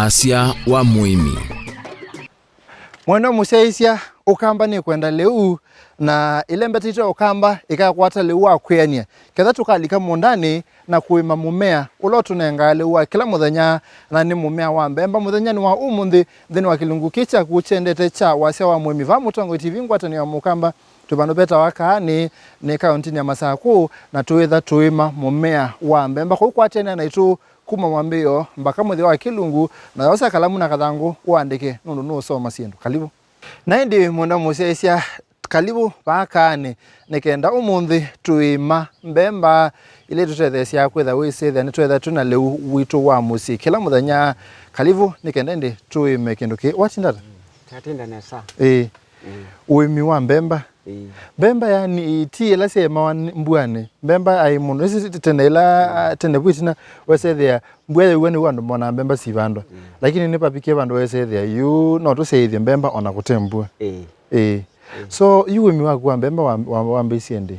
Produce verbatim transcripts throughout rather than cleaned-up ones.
Asya wa mũĩmi. Mwendwa mũsyaĩĩsya, Ũkamba nĩkwenda lĩu, na ĩla mbetete Ũkamba ĩkakwata lĩu wa kwĩanĩa. Ketha tũkalika mũũndanĩ na kũĩma mũmea ũla ũtũnengaa lĩu wa kĩla mũthenya, na nĩ mũmea wa mbemba. Mũthenyanĩ wa ũmũnthĩ, nthĩnĩ wa kĩlungu kĩĩ kyaku kyendete kya Wasya wa Mũĩmi, vaa Mũtongoi T V, ngwatanĩo ya Mũkamba, twĩ vandũ vetawa Kaanĩ, nĩ kaũntĩnĩ ya Masakũ, na tũĩtha tũĩma mũmea wa mbemba. Kwoou kwatene naitũ kuma mwambĩĩo mbaka mũthya wa kĩlungu, na yosa kalamu na kathangũ ũandĩke, nũndũ nũũsoma syĩndũ. Kalivu. Na ĩndĩ mwendwa mũsyaĩĩsya, kalivu vaa Kaanĩ, nĩ kenda ũmũnthĩ tũĩma mbemba ila itũtetheesya kwĩtha wĩsĩthĩa nĩtwetha twĩ na lĩu witũ wa mũsyĩ kĩla mũthenya. Kalivu, nĩ kenda ĩndĩ tũĩme kĩndũ kĩĩ. Watinda ata? Tatinda nesa. Ĩĩ. Mm. Ũĩmi wa mbemba. Ĩĩ. Mbemba yani ti ila syaĩmawa nĩ mbuanĩ. Mbemba aĩ mũno. Ĩsi tene ila, mm, tene vu ĩtina wesethĩa mbua yaua nĩw'o andũ monaa mbemba sivandwa. Mm. Lakini nĩvavikie vandũ wesethĩa yu no tũsyaĩthye mbemba ona kũte mbua. Ĩĩ. Ĩĩ. Ĩĩ. So, yu ũĩmi waku wa mbemba wa, wa, wambĩĩsye ndĩ?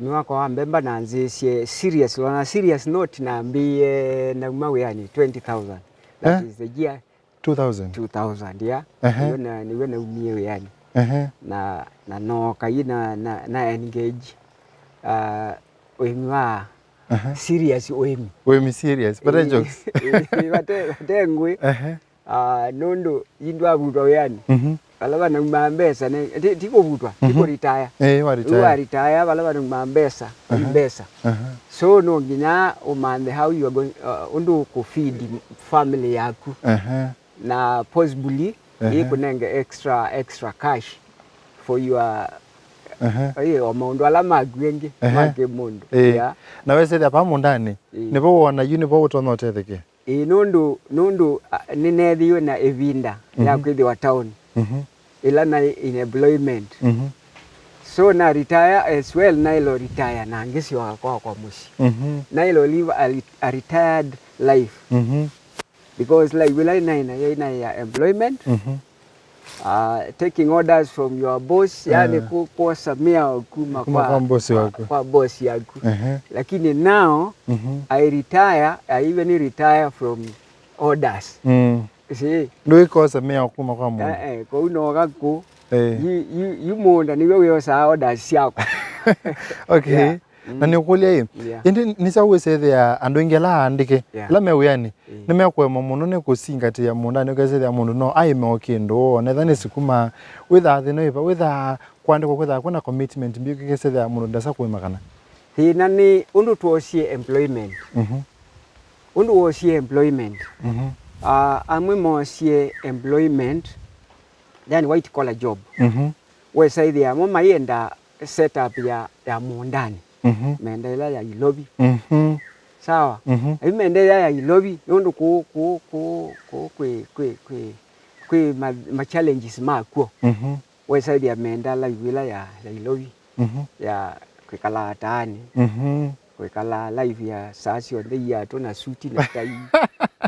Ũĩmi wakwa wa mbemba nanzĩĩsye serious, on a serious note nambĩĩe nauma wĩanĩ twenty thousand. That, eh, is the year two thousand? Two thousand, yeah. Ehe. Nĩw'o na, nĩw'o naumie wĩanĩ. Ehe. Na, na nooka yu na, na, na engage, uh, ũĩmi wa, ehe, serious ũĩmi. Ũĩmi serious, vate, eh, jokes. Eh, vate, vate ngũĩ. Ehe. Ah, nũndũ yu ndwavutwa wĩanĩ. Mhm. Vala vanaumaa mbesa, ne, ti, ti kũvutwa, ti, mhm, kũritaya. Eh, wa retire. Yu wa retire, vala vanaumaa mbesa, aha, mbesa. Aha. So, no nginya ũmanthe how you are going, uh, ũndũ ũkũfeed family yaku. Aha. Na possibly, aha, ĩkũnenge extra, extra cash for your, aha, eh, o maũndũ ala maku engĩ, aha, ma kĩmũndũ. Eh. Yeah. Na wesethĩa pa mũũndanĩ, eh, nĩvo wona yu nĩvo ũtonya ũtetheke. Ĩĩ, nũndũ, nũndũ, a, nĩneethĩiwe na ĩvinda ya, mhm, kwĩthĩwa town, mhm, ĩla naĩ in employment. Mhm. So, na retire as well, naĩle retire na ngĩsyoka kwakwa mũsyĩ. Mhm. Naĩle live a, a retired life. Mhm. Because life ĩla naĩ nayo naĩ ya employment. Mhm. Uh, taking orders from your boss, yani, eh, ku-, kwosa mĩao kuma, kuma kwa, kwa boss, kwa, waku, kwa boss yaku. Ehe. Lakini now, mhm, I retire, I even retire from orders. Mm. See? Ndũĩkosa mĩao kuma kwa mũndũ. Eh, eh, kũu noka kũ. Eh. Yu, yu, yu mũũnda nĩw'o wĩosaa orders syakwa. Okay. Yeah. Na, mm, nĩũkũlya ĩ, yeah, ĩndĩ nĩ kyaũ wĩsethĩa andũ aingĩ ala aandĩke, yeah, ala me wĩanĩ, mm, nĩmekũemwa mũno nĩ kũsingatĩa mũũndanĩ, ũkesethĩa mũndũ no aĩme o kĩndũ, onetha nĩ sukuma, wĩthaa thĩna wĩva, wĩthaa kũandĩkwa kwĩthaa kwĩna commitment mbingĩ, ũkesethĩa mũndũ ndesa kũĩma kana? Thĩna nĩ ũndũ twosie employment. Mhm. Ũndũ wosie employment. Mhm. Ah, amwe moosie employment, yani white collar job. Mhm. Wesaĩthĩa mo mayenda setup ya, ya mũũndanĩ. Mhm. Menda ĩla ya Ilovi. Mhm. Sawa? Mhm. Ayu menda ĩla ya Ilovi, nũndũ kũ, kũ, kũ, kũ, kwĩ, kwĩ, kwĩ, kwĩ ma, ma challenges makw'o. Mhm. Wesaĩthĩa menda life ĩla ya, ya Ilovi. Mhm. Ya kwĩkala ataanĩ. Mhm. Kwĩkala life ya saa syonthe iatũ na suti na tai.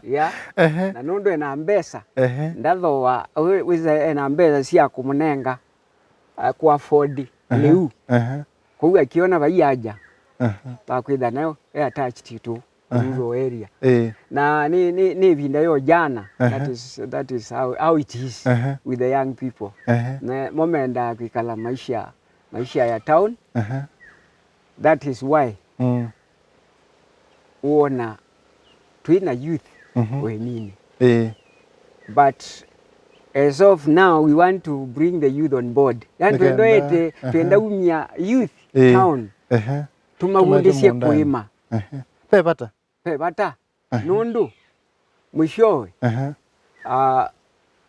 Yeah. Ehe. Na nũndũ ena mbesa, ehe, ndathooa, wĩ-, wĩsa ena mbesa sya kũmũnenga, uh, kũ afford, ehe, lĩu. Ehe. Kwoou akĩona vai aja, ehe, vakwĩtha nayo e attached to, aha, rural area. Ĩĩ. Na nĩ, nĩ, nĩ ĩvinda yo jana. Aha. That is, that is how, how it is, aha, with the young people. Aha. Na mo mendaa kwĩkala maisha, maisha ya town. Aha. That is why, mm, wona twĩ na youth, mhm, ũĩminĩ. Ĩĩ. But as of now, we want to bring the youth on board. Yani, nĩkenda, twendete, aha, twenda umya youth, ĩĩ, town. Aha. Tũmavundĩsye, tũmete mũũndanĩ, kũĩma. Aha. Ve vata. Ve vata. Aha. Nũndũ mwishowe, aha, ah,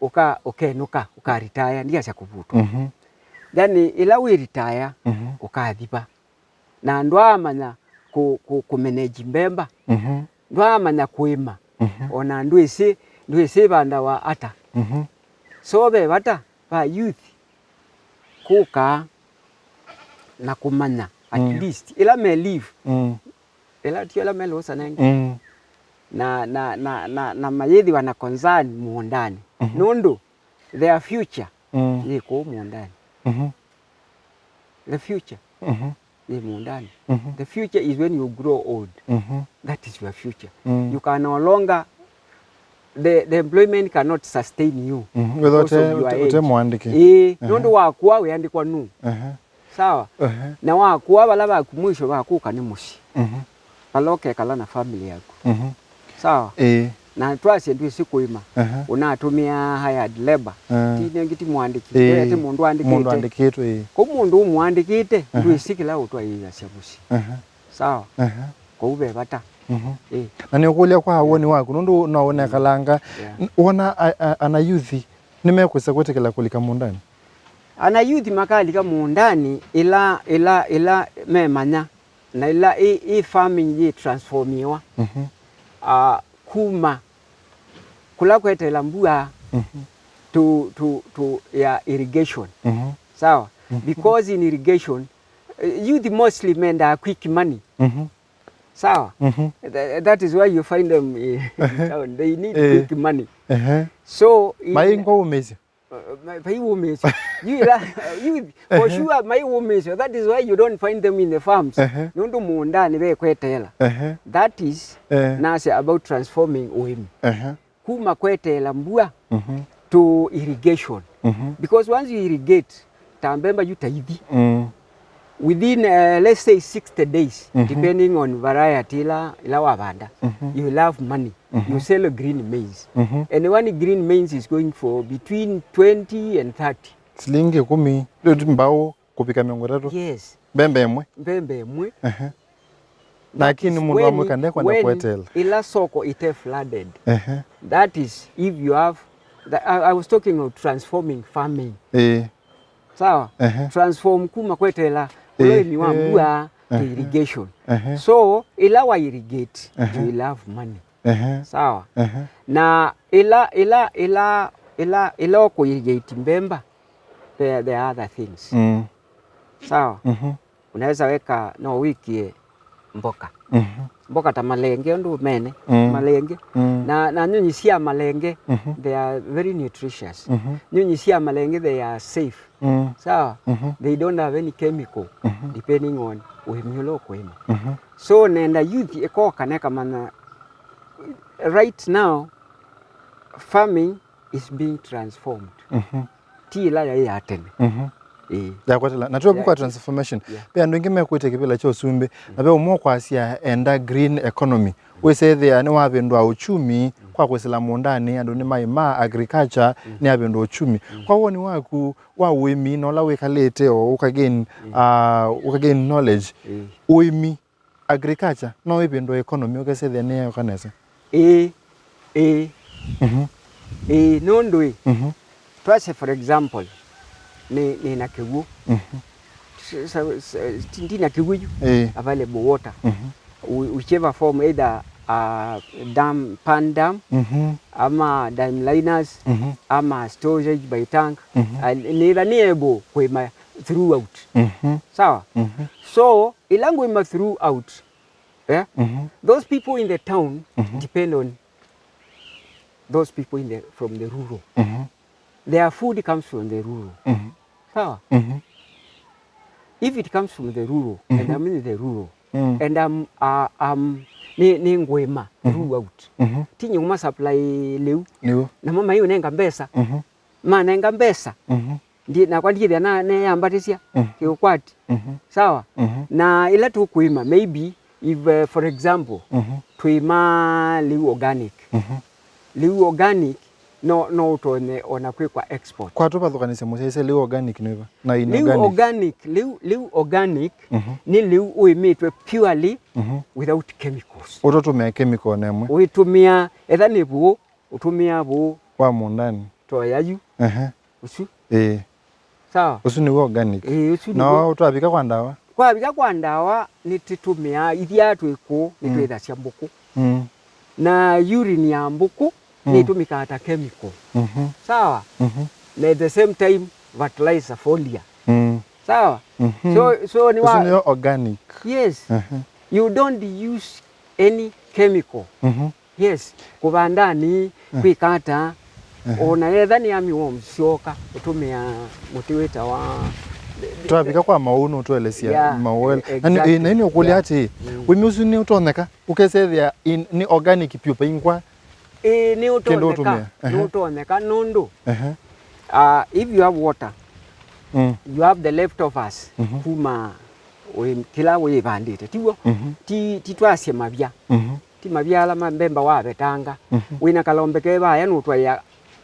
ũka-, ũkenũka, ũkaritaya, ndiasya kũvutwa. Mhm. Yani, ĩla wĩritaya, mhm, ũkathi va? Na ndwaamanya kũ-, kũ-, kũmeneji mbemba. Mhm. Ndwaamanya kũĩma. Mhm. O na ndwĩsĩ, ndwĩsĩ vandawa ata. Mhm. So ve vata va youth kũka na kũmanya at, mm, least ĩla me leave. Mm. Ĩla ti ĩla me losa nenge. Mm. Na, na, na, na, na mayĩthĩwa na concern mũũndanĩ. Mhm. Nũndũ their future, mm, yĩ kũu mũũndanĩ. Mhm. The future, mhm, yĩ mũũndanĩ. Mhm. The future is when you grow old. Mhm. That is your future. Mm. You can no longer the, the employment cannot sustain you. Mhm. Wĩthwa because of ũte, your ũte, ũte age. Mũandĩki. Ĩĩ, ehe, nũndũ wakũa wĩandĩkwa nũ. Ehe. Sawa? Ehe. Na wakũa vala vaku mwisho vakũka nĩ mũsyĩ. Mhm. Vala ũkekala na family yaku. Mhm. Sawa? Ĩĩ. Na twasye ndwĩsĩ kũĩma. Ehe. Ũnatũmĩa hired labor. Eh. Ti nengi ti mũandĩki. Ĩĩ. Ti mũndũ andĩkĩte. Mũndũ andĩkĩtwe, ĩĩ. Kũu mũndũ ũmũandĩkĩte, ehe, ndwĩsĩ kĩla ũtwaĩĩasya mũsyĩ. Ehe. Sawa? Ehe. Kũu ve vata. Mhm. Ĩĩ. Na nĩũkũlya kwa woni waku, nũndũ no ũnekalanga, yeah, n-, wona a-, a-, ana youth nĩmekwĩsa kwĩtĩkĩla kũlika mũũndanĩ? Ana youth makalika mũũndanĩ ĩla, ĩla, ĩla memanya, na ĩla ĩ, ĩ farming yĩ transformiwa. Mhm. Ah, kuma kũla kweteela mbua, mhm, to, to, to ya irrigation. Mhm. Sawa? Mhm. Because in irrigation, eh, youth mostly mendaa quick money. Mhm. Sawa? Mhm. Tha-, that is why you find them in town. They need, eh, quick money. Ehe. So, in, maingwa ũmĩsyo. Uh, ma-, maiũmĩsyo. You, you, for sure, maiũmĩsyo. That is why you don't find them in the farms. Ehe. Nũndũ mũũndanĩ ve kweteela. Ehe. That is, eh, nasya about transforming ũĩmi. Ehe. Kuma kweteela mbua, mhm, to irrigation. Mhm. Because once you irrigate, ta mbemba yu ta ithi, mm, within, uh, let's say sixty days, mhm, depending on variety ila, ila wavanda, mhm, you will have money. Mhm. You sell green maize. Mhm. And one green maize is going for between twenty and thirty. Silingi ĩkũmi, rĩu ti mbaũ kũvika mĩongo ĩtatũ? Yes. Mbembe ĩmwe? Mbembe ĩmwe. Ehe. Lakini mũndũ wa mwĩka ndekwenda kweteela. Ĩla soko ĩte flooded. Ehe. That is, if you have, the, I, I was talking of transforming farming. Ĩĩ. Sawa? Ehe. Transform kuma kweteela, ehe, ũĩmi wa mbua to, ehe, irrigation. Ehe. So, ĩla wa irrigate, ehe, you will have money. Ehe. Sawa? Ehe. Na ĩla, ĩla, ĩla, ĩla, ĩla ũkũ irrigate mbemba, there, there are other things. Mm. Sawa? Mhm. Unaweza weka, no, wĩkĩe mboka. Mhm. Mboka ta malenge, ũndũ mene, mm, malenge. Mm. Na, na nyunyi sya malenge, mhm, they are very nutritious. Mhm. Nyunyi sya malenge, they are safe. Mm. Sawa? Mhm. They don't have any chemical, mhm, depending on ũĩmi ũla ũkũĩma. Mhm. So, nenda youth ĩkoka na ĩkamanya, right now, farming is being transformed. Mhm. Ti ĩla yaĩ ya tene. Mhm. Ĩĩ. Yakwatela. Na twĩ vuku wa transformation. Yeah. Ve andũ aingĩ mekwĩtya kĩvĩla kya ũsumbĩ. Mm. Na ve ũmwe ũkwasya enda green economy. Mm. Wĩsethĩa nĩwavĩndũa uchumi, mm, kwa kwĩsĩla mũũndanĩ, andũ nĩmaĩmaa, agriculture, mm, nĩyavĩndũa uchumi. Mm. Kwa woni waku wa ũĩmi, na ũla wĩkalĩte o ũkagain, mm, uh, ũkagain knowledge, mm, ũĩmi, agriculture, no ĩvĩndũe economy, ũkesethĩa nĩyeũka nesa? Ĩĩ, ĩĩ. Mhm. Ĩĩ, nũndũ ĩ, mhm, twasye, for example, nĩ, nĩ na kĩw'ũ. Mhm. S-, s-, s-, ti-, ndi na kĩw'ũ yu, ĩĩ, available water. Mhm. Whi-, whichever form, either a dam, pan dam, mhm, ama dam liners, mhm, ama storage by tank. Mhm. Ah, nĩtha nĩ able kũĩma throughout. Mhm. Sawa? Mhm. So, ĩla ngũĩma throughout, eh? Mhm. Those people in the town, mhm, depend on those people in the, from the rural. Mhm. Their food comes from the rural. Mhm. Sawa? Mhm. If it comes from the rural, mhm, and I'm in the rural, mm, and I'm, uh, um, nĩ, nĩ ngũĩma, mhm, throughout. Mhm. Ti nyuma supply lĩu. Nĩw'o. Namo maiũnenga mbesa. Mhm. Manenga mbesa. Mhm. Ndi-, nakwa ndithĩa na neyambatĩsya, mhm, kĩũkwati. Mhm. Sawa? Mhm. Na ĩla tũkũĩma, maybe, if, uh, for example, mhm, twĩma lĩu organic. Mhm. Lĩu organic, no, no ũtonye ona kwĩkwa export. Kwa tũvathũkanĩsye mũsyaĩĩsya, lĩu organic nĩ va? Na lĩu inorganic? Organic, lĩu, lĩu organic, mhm, nĩ lĩu ũĩmĩtwe purely, mhm, without chemicals. Ũtatũmĩa chemical o na ĩmwe? Ũitũmĩa, etha nĩ vũũ, ũtũmĩaa vũũ. Wa mũũndanĩ. Toya yu. Ehe. Ũsu. Ĩĩ. Sawa? Ũsu nĩw'o organic. Ĩĩ, ũsu nĩw'o. No twavika kwa ndawa? Kwavika kwa ndawa, nĩtũtũmĩaa, ithyĩ twĩ kũũ, mm, nĩtwĩthasya mbũkũ. Mm. Na urine ya mbũkũ, mm, nĩtũmĩkaa ta chemical. Mhm. Sawa? Mhm. Na at the same time, fertilizer, foliar. Mm. Sawa? Mhm. So, so nĩ wa- Ũsu nĩyo organic. Yes. Mhm. You don't use any chemical. Mhm. Yes, kũvandanĩ, eh, kwĩka ata, ehe, ona etha nĩ army worms syoka, ũtũmĩa mũtĩ wĩtawa. Twavika kwa maũũ, nũtũelesya, yeah, maũũ. E-, na nĩ, exactly, na nĩ ũkũlya, yeah, atĩ, mm, ũĩmi ũsu nĩ ũtonyeka, ũkesethĩa in-, nĩ organic vyũ, vaingwa Ĩĩ, nĩ kĩndũ ũtonyeka, ũtũmĩa. Nĩ Ehe. Ũtonyeka nũndũ, Ehe. Uh, if you have water, Mm. You have the leftovers Mhm. kuma wĩ, kĩla wĩvandĩte, tiw'o? Mhm. Ti, ti twasye mavya. Mhm. Ti mavya ala ma mbemba wavetanga. Mhm. Wĩna kalombe ke vaya nũtwaĩa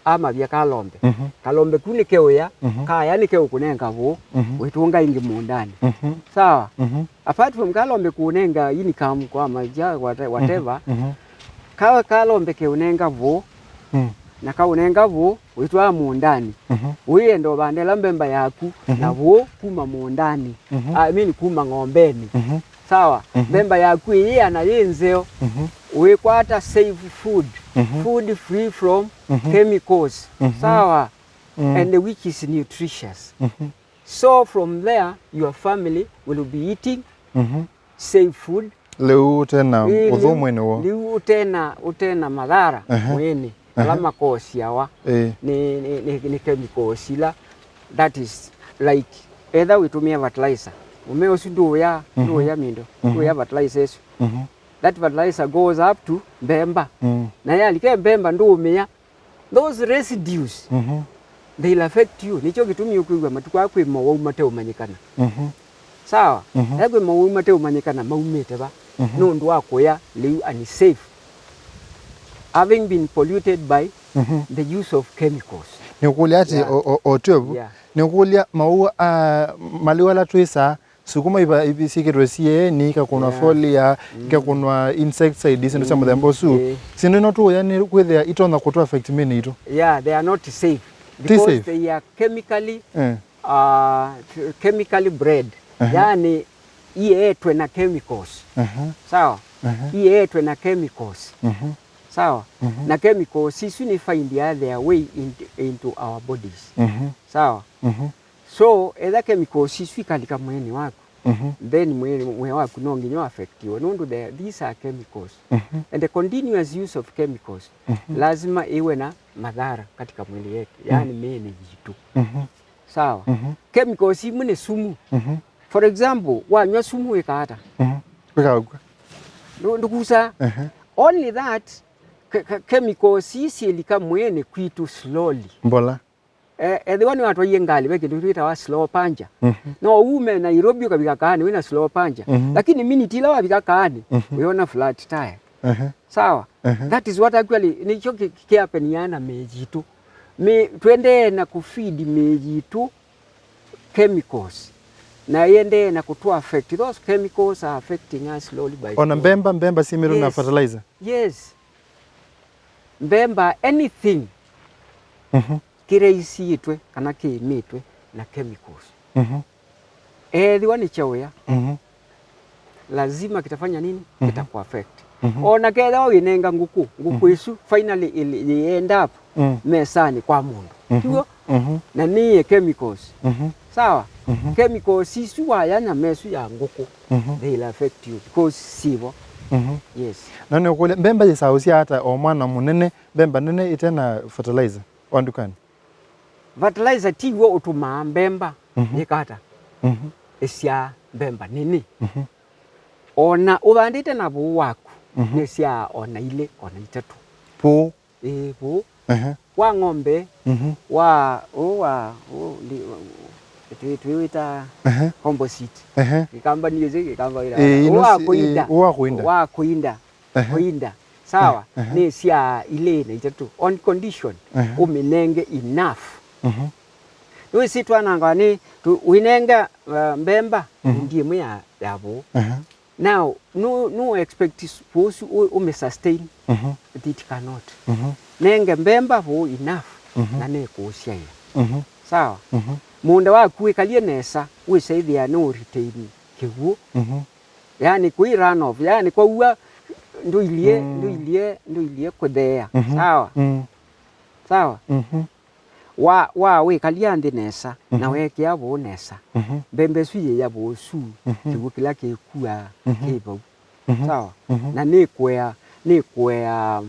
amavya kalombe. Mhm. Kalombe ku nĩkeũya, Mhm. kaya nĩkeũkũnenga vũũ, Mhm. wĩtũnga ĩngĩ mũũndanĩ. Mhm. Sawa? Mhm. Apart from kalombe kũnenga income kwa mavya, whate-, whatever, Mhm. Mhm. Ka, kalombe keũnenga vũũ, Mm. na kaũnenga vũũ, wĩtwaa mũũndanĩ. Mhm. Wĩenda ũvande ĩla mbemba yaku, Mhm. na vũũ kuma mũũndanĩ. Mhm. I mean, kuma ng'ombenĩ. Mhm. Sawa? Mhm. Mbemba yaku ĩyĩana yĩ nzeo. Mhm. Wĩkwata safe food. Mhm. Food free from Mhm. chemicals. Mhm. Sawa? Mm. And which is nutritious. Mhm. So from there, your family will be eating Mhm. safe food. Lĩu ũte na Ĩĩ, ũthũ lĩu, mwene woo. Lĩu ũte na, ũte na mathara Ehe. Mwĩnĩ, ala Ehe. Makosiawa Ĩĩ. Nĩ, nĩ, nĩ, nĩ chemicals ila, that is, like, either wĩtũmĩa fertilizer. Mũmea ũsu ndũũya, Mhm. Ndũũya mindo, Mhm. Ndũũya fertilizer ĩsu. Mhm. That fertilizer goes up to mbemba. Mm. Na yalika mbemba ndũũmĩa, those residues, Mhm. They'll affect you. Nĩkyo kĩtumi ũkwĩw'a matukũ aa kwĩ mowau mateũmanyĩkana. Mhm. Sawa? Mhm. Ethĩwa kwĩ mowau mateũmanyĩkana maumĩte va, Mhm. Nũndũ wa kũya lĩu unsafe. Having been polluted by Mhm. the use of chemicals. Nĩũkũlya atĩ Yeah. o, o, o twelve, Yeah. Nĩũkũlya mawau, ah, malĩu ala twĩsaa, sukuma iva, ivi syĩkĩtwe C A A nĩ ikakũnwa Yeah. Foliar, Mm. Ikakũnwa insecticides, syĩndũ sya Mm, mũthemba ũsu. Yeah. Syĩndũ ino tũũya nĩ kwĩthĩa itonya kũtũ affect mĩĩnĩ itũ. Yeah, they are not safe. Ti Because safe. They are chemically, Eh. Uh, chemically bred. Aha. Yani, iyeetwe na chemicals. Aha. Sawa? Aha. Iyeetwe na chemicals. Mhm. Sawa? Mhm. Na chemicals isu ni find their way into, into our bodies. Mhm. Sawa? Mhm. So, etha chemicals isu ikalika mwĩĩnĩ waku, Mhm. Then mwĩĩ, mwĩĩ waku no nginya ũaffectiwe, nũndũ the, these are chemicals. Mhm. And the continuous use of chemicals, Mhm. Lazima iwe na madhara katika mwĩlĩ yetu, yaani, Mm. Mĩĩnĩ yitũ. Mhm. Sawa? Mhm. Chemicals imwe nĩ sumu. Mhm. For example, wanywa sumu wĩkaa ata? Mhm. Wĩkaa ũkw'a. Ndũ-, ndũkusaa. Ehe. Only that, ke-, ke-, chemicals ii syĩlika mwĩĩnĩ kwitũ slowly. Mbola. Eh, ethĩwa nĩwatwaie ngalĩ, ve kĩndũ twĩtawa slow puncher. Mhm. No ume Nairobi ũkavika Kaani wĩna slow puncher. Mhm. Lakini miniti ila wavika Kaani, Mhm. Wĩona flat tire. Ehe. Sawa? Ehe. That is what actually, nĩkyo kĩ-, kĩapenia na mĩĩ yitũ. Mĩ-, twendee na kũfeed mĩĩ yitũ chemicals. Na yendee na kũtũ affect. Those chemicals are affecting us slowly by Ona slowly. Mbemba, mbemba simĩtwe na Yes. Fertilizer. Yes. Mbemba, anything. Mhm. Kĩreisitwe kana kĩĩmĩtwe na chemicals. Mhm. Ethĩwa nĩ kyaũya, Mhm. Lazima kitafanya nini? Mhm. Kitakuaffect. Mhm. O na kethĩwa wĩnenga ngũkũ, ngũkũ Mhm. Ĩsu finally ĩlĩ-, ĩyenda up Mm. mesanĩ kwa mũndũ. Mhm. Tiw'o? Mhm. Na nĩye chemicals. Mhm. Sawa? Mhm. Chemicals isu waya nyama ĩsu ya ngũkũ, Mhm. They'll affect you because sivo. Mhm. Yes. Na nĩũkũlya, mbemba yĩsaũsya ata o mwana mũnene, mbemba nene ĩte na fertilizer wa ndukanĩ? Fertilizer tiw'o ũtũmaa mbemba Mhm. Yĩka ata? Mhm. Ĩsyaa mbemba nini. Mhm. O na ũvandĩte na vũũ waku, Mhm. Nĩsyaa o na ilĩ, o na itatũ. Vũũ? Ĩĩ, vũũ. Ehe. Wa ng'ombe, Mhm. Wa, ũũ wa, ũũ, ndi, twĩ, twĩwĩta Ehe. Composite. Ehe. Gĩkamba nĩ ĩsĩ, Gĩkamba wĩra Ĩĩ, wa, ũũ wa ĩno si, kũinda. Ĩĩ, ũũ wa kũinda. Wa kũinda. Ehe. Kũinda. Sawa? Ehe. Nĩsyaa ilĩ na itatũ. On condition, Ehe. Ũmĩnenge enough. Mhm. Nĩwĩsĩ twanangawa nĩ, tũ-, wĩnenga, uh, mbemba, Mhm. Ĩndi ĩmwe ya, ya vũũ. Ehe. Now, no, no expect s-, ũsu ũ-, ũmĩ sustain. Mhm. It cannot. Mhm. Nenge mbemba vũũ enough, Mhm. Na nĩkũsyaĩa. Mhm. Sawa? Mhm. Mũũnda waku wĩkalie nesa, wĩsaĩthĩa nĩ ũ retain kĩw'ũ. Mhm. Yaani, kwĩ run off, yaani, kwaua ndũilyĩ, Mm. Ndũilyĩ, ndũilyĩ kũtheea. Mhm. Sawa? Mm. Sawa? Mhm. Wa, wa wĩkalya nthĩ nesa, na Mhm. Weekĩa vũũ nesa, Mhm. Mbemba ĩsu yĩya vũũ su, Mhm. Kĩw'ũ kĩla kĩkuaa, Mhm. Kĩ vau. Mhm. Sawa? Mhm. Na nĩkũea, nĩkũea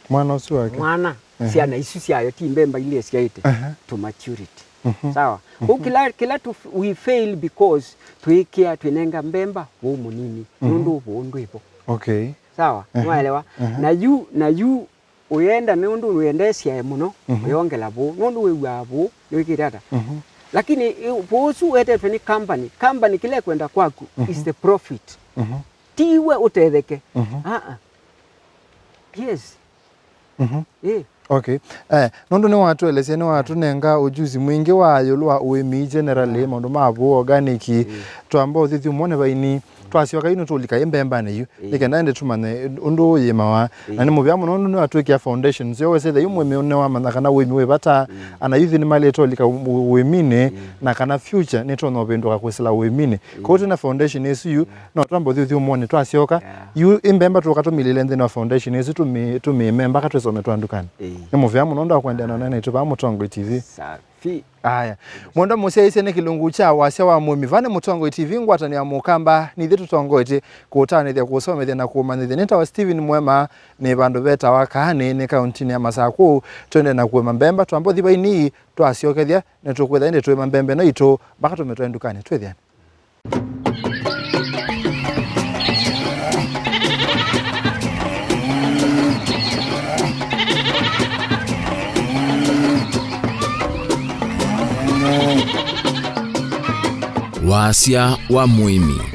Mwana ũsu wake. Mwana, Ehe. Syana isu syayo, ti mbemba ilĩ syaĩte, Ehe. To maturity. Mhm. Sawa? Kũu Mhm. Kĩla, kĩla tu, we fail because twĩkĩa, twĩnenga mbemba vũũ mũnini, Mhm. Nũndũ vũũ ndwĩvo. Okay. Sawa? Ehe. Nĩwaelewa? Ehe. Na yu, na yu Ũyenda nĩ ũndũ wĩendesyae mũno, mhm, ũyongela vũũ, nũndũ wĩw'aa vũũ nĩwĩkĩte ata. Mhm. Lakini ĩ-, vũũ ũsu wetetwe nĩ company, company kĩla ĩkwenda kwaku, mhm, is the profit. Mhm. Ti iwe ũtetheke. Mhm. Aa. Yes. Mhm. Ĩ. Okay. Eh, nũndũ nĩwatũelesya, nĩwatũnenga ũjuzi mwingĩ wa ĩũlũ wa ũĩmi generally, yeah, maũndũ ma vũũ organic. Mm. Twamba ũthyũmũonĩ vaini, twasyoka yu nĩtũlika ĩ mbembanĩ yu. Ĩĩ. Nĩ kenda ĩndĩ tũmanye ũndũ ũyĩmawa. Ĩĩ. Na nĩ mũvea mũno ũndũ nĩwatwĩkĩa foundation. Sio wesethĩa yu mũĩmi nĩwamanya kana ũĩmi wĩ vata, mm, ana youth nĩmaĩlĩte ũlika ũ-, ũ-, ũĩminĩ, mm, na kana future nĩtonya ũvĩndũka kwĩsĩla ũĩminĩ. Ĩĩ. Kwoou twĩ na foundation ĩsu yu, yeah, no twamba ũthyũmũonĩ twasyoka. Yeah. Yu ĩ mbemba tũka tũmilĩle nthĩnĩ wa foundation ĩsu tũmĩ-, tũmĩĩme mpaka twĩsome twa ndukanĩ. Ĩĩ. Nĩ mũvea mũno ũndũ wa kũendeea na ũneena naitũ vaa Mũtongoi T V. Safi. Aya. Mwendwa mũsyaĩĩsya, nĩ kĩlungu kya wasya wa mũĩmi. Vaa nĩ Mũtongoi T V, ngwatanĩo ya Mũkamba, nithyĩ tũtongoetye kũũtanĩthya, kũũsomethya na kũũmanyĩthya. Nĩtawa Steven Mwema, nĩ vandũ vetawa Kaanĩ, nĩ kaũntĩnĩ ya Masakũ. Twende na kũĩma mbemba, twamba ũthi vaini, twasyokethya, nĩtũkwĩtha ĩndĩ tũĩma mbemba ĩno itũ, mpaka tũmĩtwae ndukanĩ. Twĩthĩane. Wasya wa mũĩmi.